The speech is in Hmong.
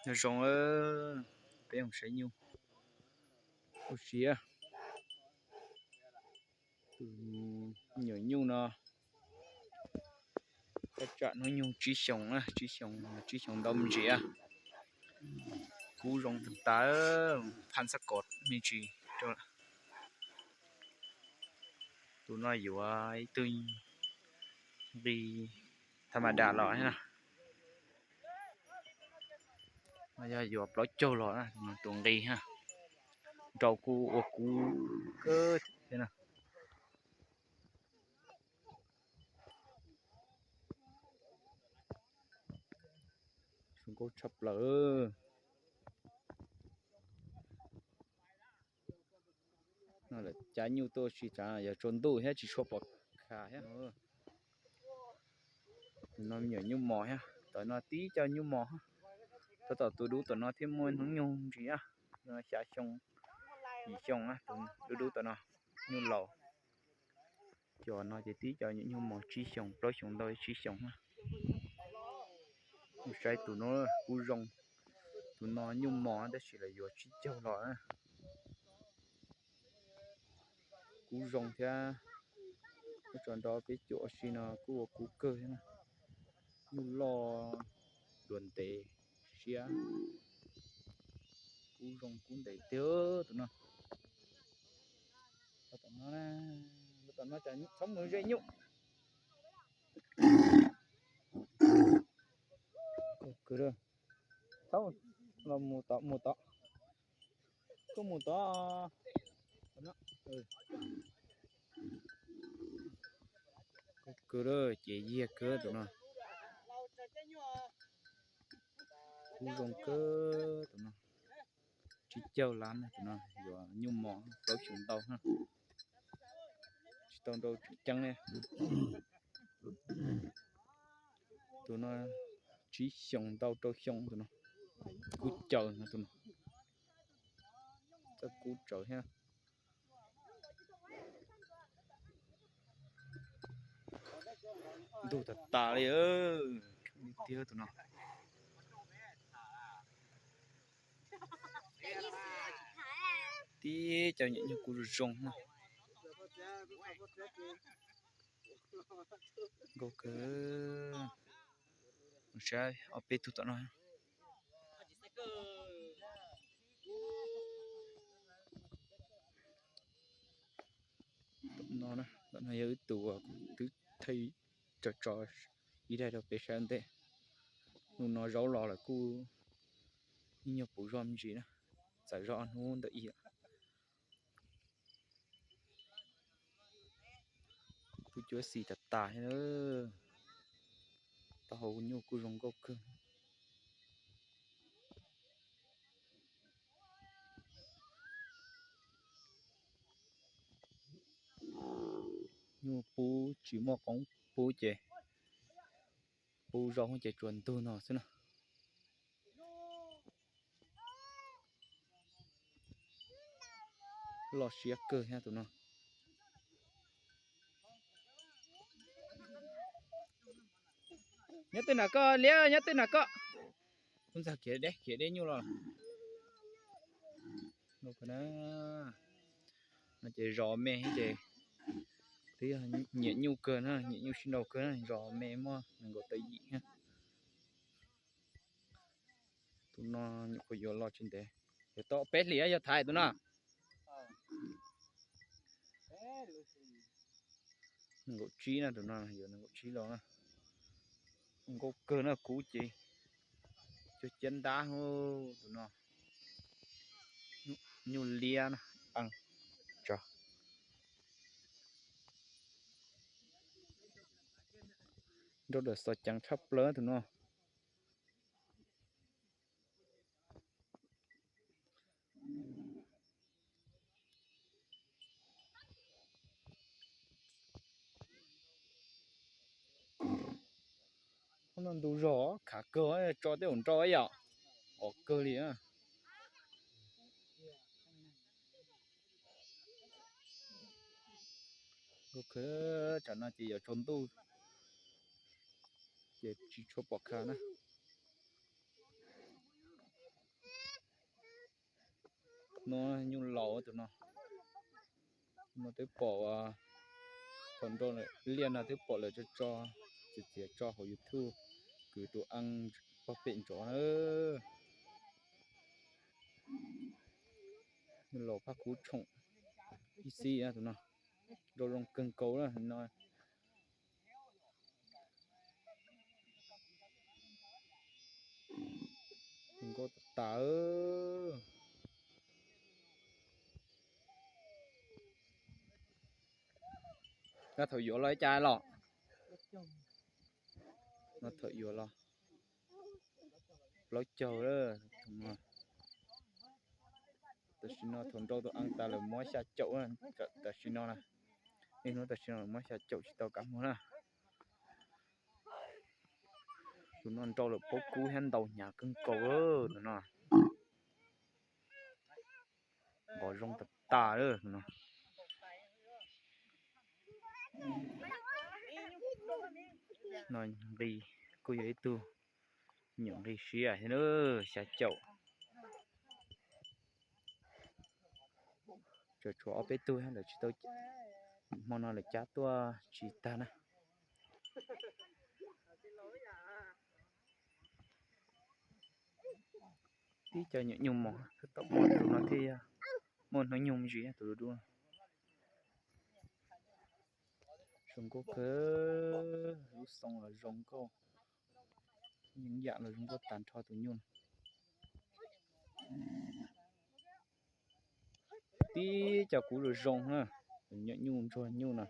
Nyob zoo, peb mus saib nyuj. Ua siab, tus me nyuam nyuj no, tab tsam hnub nyoog tsib xyoos na, tsib xyoos, tsib xyoos ntau me ntsis. Kub zoo tag tas, phaj xab kom me ntsis rau. Tus no yuav ib tug nqi tha ma das los na. Yog yuav plaub caug los na, tus nqi na. Nraug kuj ua kub kawg thiab na. Zoo nkauj tshaj plaws. No lawv cab nyuj tuaj ua si, yog tsaus ntuj thiab tsis tshua pom kha thiab. Tus no me nyuam nyuj mos thiab, tom no tib co nyuj mos. Tab tom tus dub tom no thiaj muaj hnub nyoog ntsis, xya xyoo, yim xyoo na, tus dub dub tom no, nyuj laus. Cov no ces tib co nyuam nyuj mos tsib xyoos plaub xyoos ntau, tsib xyoos na. Mus saib tus no kuj zoo, tus no nyuj mos tab sis lawv yuav tsib caug los na. Kub zoo thiab, tso nrog peb cuam ua si no kuj ua kub kawg thiab na. Nyuj loj, duav ntev siab, kub zoo kub ntev tiag tus no. Tom no, tom no txhob mus ze nyuj. Txhob los mus tod, mus tod, koj mus tod. Kub kawg, ces yiag kawg tus no. Kub zoo kawg tus no. Tsib caug lab na, tus no yuav nyuj mos plaub xyoos ntau na. Tsis tau nrau tswm ceeb li. Tus no tsib xyoos ntau rau xyoo tus no. Kub caws no tus no. Txawj kub tsawv thiab. Ntug tas tas li, tiag tus no. Tib co nyuam nyuj kub zoo zoo na. Nkauj kawg. Saib ob peb tug tom no. Tom no, tom no yog ib tug kuv twb thaij tso tso ib daim rau peb saib ntej. Hnub no zaub los lawm kuj ib nyuag puv zog me ntsis na, txawm zog ob hnub ntawm ib. Kuj cuab xis tas tas thiab. Taub hau nyuj kuj zoo nkauj kawg. Nyuj pub tsis muaj qoob pub ces pub zaub ces tsuas ntug no xwb na. Loj siab kawg thiab tus no. Nyob twg na koj liab, nyob twg na koj? Kuv ntxag khiav deb, khiav deb nyuj los. No ces zos me ces twb yog nyiam nyuj kawg na, nyiam nyuj sib nraus kawg na, zos me muaj nees nkaum tawm yim na. Tus no nyuam qhuav yuav los tsis ntev, yuav tau peb hlis yog thaiv tus no. Nees nkaum tsib na, tus no yuav nees nkaum tsib los na. Nkauj kawg na, kub ces cuag ciab ntab tus no. Nyuj liab na, tso. Nrau dawm xov ceev tshaj plaws tus no. Hnub no ntu zog khav kawg, tso tej zaum nrau yom, qhov kawg li. Tam no ces yuav tsaus ntuj ces tsis tshua pom khav na. No nyuj laus tus no, no twb pom, thaum nrau liaj no twb pom lawv tso tso, txiav txiav tso hauv YouTube, kwv tus eeb pog pem ntsov na. Nyuj laus Phaj Kub tshoom ib xib tus no, nrau zoo kawg nkaus na no. Zoo nkauj tas tas. No thaum yuav los ib cas los? No thaum yuav los plaub caug. Tam sim no thaum nrau tus eeb tas lawm muab xya caum. Tam sim no na, niaj hnub tam sim no muab xya caum tsis tau kav muag na. Tus no nrau lawm plaub kub thiab ntau hnyav kawg nkaus tus no. Nqos zoo tas tas no. No nqi kuj yog ib tug nyuam nqi siab thiab na, xya caum. Tseem tshuav ob peb tug lawv tsis tau, hmo no lawv cab tuaj tsis tag na. Tib co nyuam nyuj mos, tab tom muaj tus no thiab, muaj hnub nyoog me ntsis tus dub dub. Zoo nkauj kawg, lub xoo los zoo nkauj, yeeb yam los zoo nkauj tag nrho tus nyuj. Tib co kuv zoo zoo na, nyuam nyuj ntsuag nyuj no.